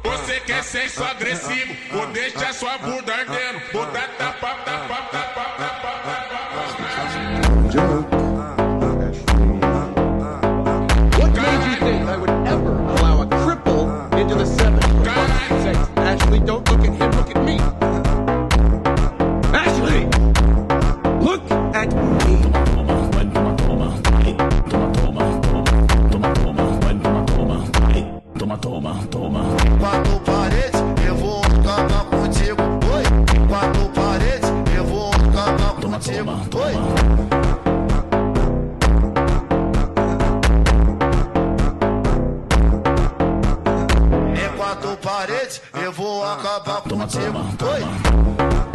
Você quer sexo agressivo, vou deixar sua bunda ardendo, vou dar tapa, tapa, tapa, tapa, tapa. What made you think I would ever allow a cripple into the 7? Ashley, don't look at him, look at me. Ashley! Look at me. Toma, toma, toma. Quatro paredes, eu vou acabar contigo. Oi. Quatro paredes, eu vou acabar contigo. Oi. Em quatro paredes, eu vou acabar contigo. Oi.